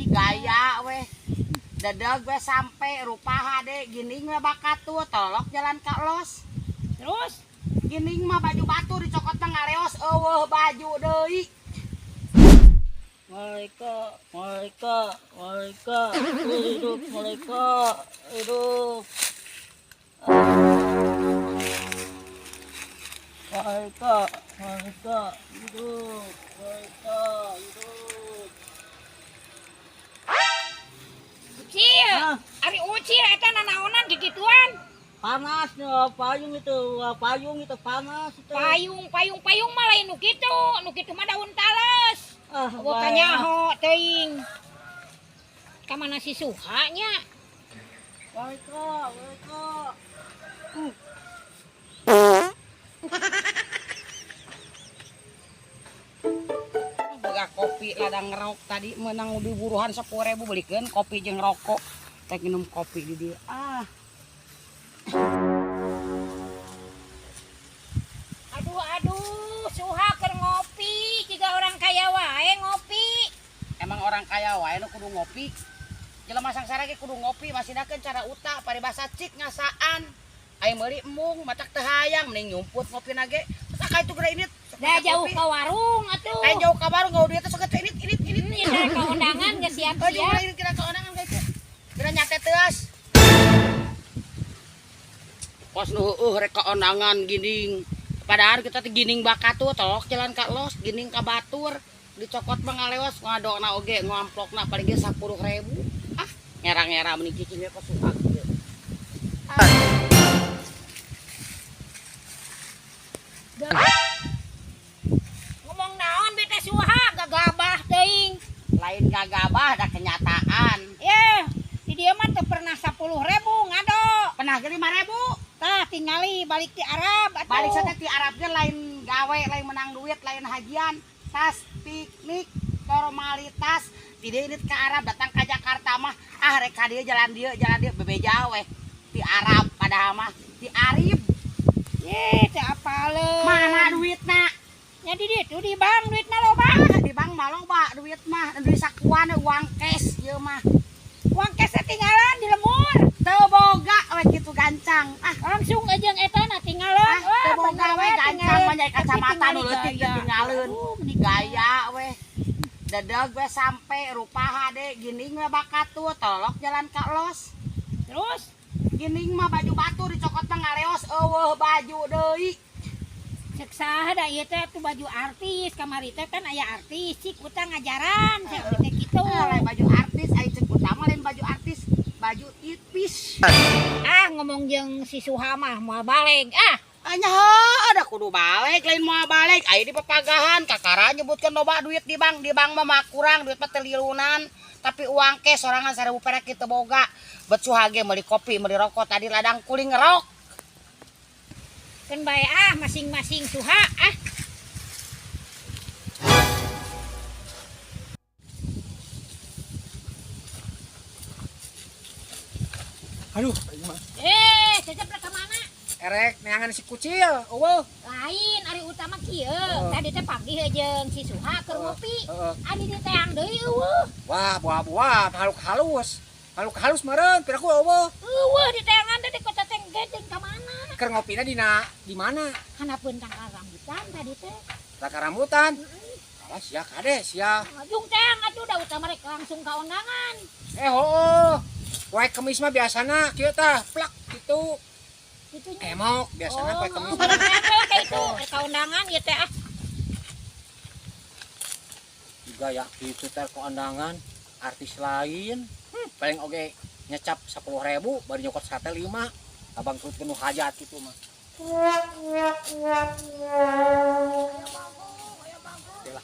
Gaya weh. Dedeg we sampe rupa hade gining we bakat tuh tolok jalan ka los. Terus gining mah baju batur dicokot mah ngareos eueuh baju deui. Mereka, mereka, mereka, hidup mereka, hidup. Mereka, mereka, hidup, mereka, hidup. Ucil, Ah. ari ucil eta nanaonan gigituan. Panas nih, payung itu panas itu. Payung, payung, payung mah lain nu kitu, nu kitu mah daun tales. Ah, Eueuh kanyaho teuing. Ka mana si Suha nya? Mereka, mereka. Boga kopi ladang ngerok tadi menang di buruhan 10.000 belikeun kopi jeung rokok. Teh minum kopi di dieu. Ah. Aduh aduh, Suha keur ngopi, jiga orang kaya wae ngopi. Emang orang kaya wae nu kudu ngopi. Jelema sangsara ge kudu ngopi masinakeun cara utak paribasa cik ngasaan. Aya meuli embung matak teu hayang mending nyumput ngopina ge. Terus ka itu geura ini Da jauh ka warung atuh. Kayak jauh ka warung ngau duit teh sok teh init init init. Ini teh ka undangan geus Oh, siap-siap. jeung init kira ka undangan ka itu. Geura nyate teuas. Kos nu heueuh rek ka undangan gining. Padahal kita teh gining bakat tuh tolok jalan ka los gining ka batur dicokot mah ngalewas ngadona oge ngamplokna paling ge 10.000. Ah, ngera-ngera mending cicing we kos suka kieu. Ngomong naon bete Suha gagabah teuing. Lain gagabah da kenyataan. Eh, di dieu mah teu pernah 10.000 ngado. Pernah ge 5.000. Tah tingali balik ti Arab atuh. Balik sana ti Arab ge lain gawe, lain menang duit, lain hajian, tas piknik, formalitas. Ti dieu init ke Arab datang ke Jakarta mah ah rek ka dieu jalan dieu bebeja weh. Ti Arab padahal mah ti Arab. Ye, teu apaleun. Mana duitna? Nya di ditu di bank duitna loba. Ah, di bank mah loba duit mah, duit sakuan uang cash ieu mah. Uang cash teh tinggalan di lemur. Teu boga we kitu gancang. Ah, Langsung aja eta na tinggalan. ah teu boga bener we gancang tinggalan. mah nyai kacamata Tapi nu leutik tinggali gaya. tinggalin. Aduh, meni Gaya weh. Dedeg we sampe rupa hade gining we bakat tuh tolok jalan ka los. Terus gining mah baju batur dicokot mah ngareos eueuh baju deui. cek saha da ieu teh tuh baju artis kamari teh kan aya artis cik utang ngajaran cek teh kitu. Ah, lain baju artis ai cek utama lain baju artis, baju tipis. Ah ngomong jeung si Suha mah moal baleg ah. Anya heuh ada kudu balik lain moal balik ai di pepagahan kakara nyebutkeun loba duit di bank mah kurang duit mah telilunan tapi uang cash sorangan 1000 perak kitu boga. Bet Suha ge meuli kopi meuli rokok tadi ladang kuling ngerok. Keun bae ah masing-masing Suha ah. Aduh, ini mah. Cecep rek ka mana? Erek neangan si kucil, eueuh. Lain ari utama kieu. Tadi teh pagi jeung si Suha keur ngopi. Heeh. Adi diteang deui eueuh. Wah, buah-buah makhluk halus. Makhluk halus meureun, piraku eueuh. Eueuh diteangan teh di kota teh jeung ka mana? Keur ngopina dina di mana? Hanapeun tangkal rambutan tadi teh. Tangkal rambutan. Alah sia kade sia. Jung teang atuh da utama rek langsung ka undangan. Heueuh. Poe Kemis mah biasana kieu tah, plak kitu. Kitunya. Emok biasana poe Kemis. Oh, kayak itu, rek ka undangan ieu teh ah. Gaya kitu teh ka undangan artis lain. Paling oge nyecap 10.000 baru nyokot sate 5. Abang kerut penuh hajat gitu mah. Oke lah.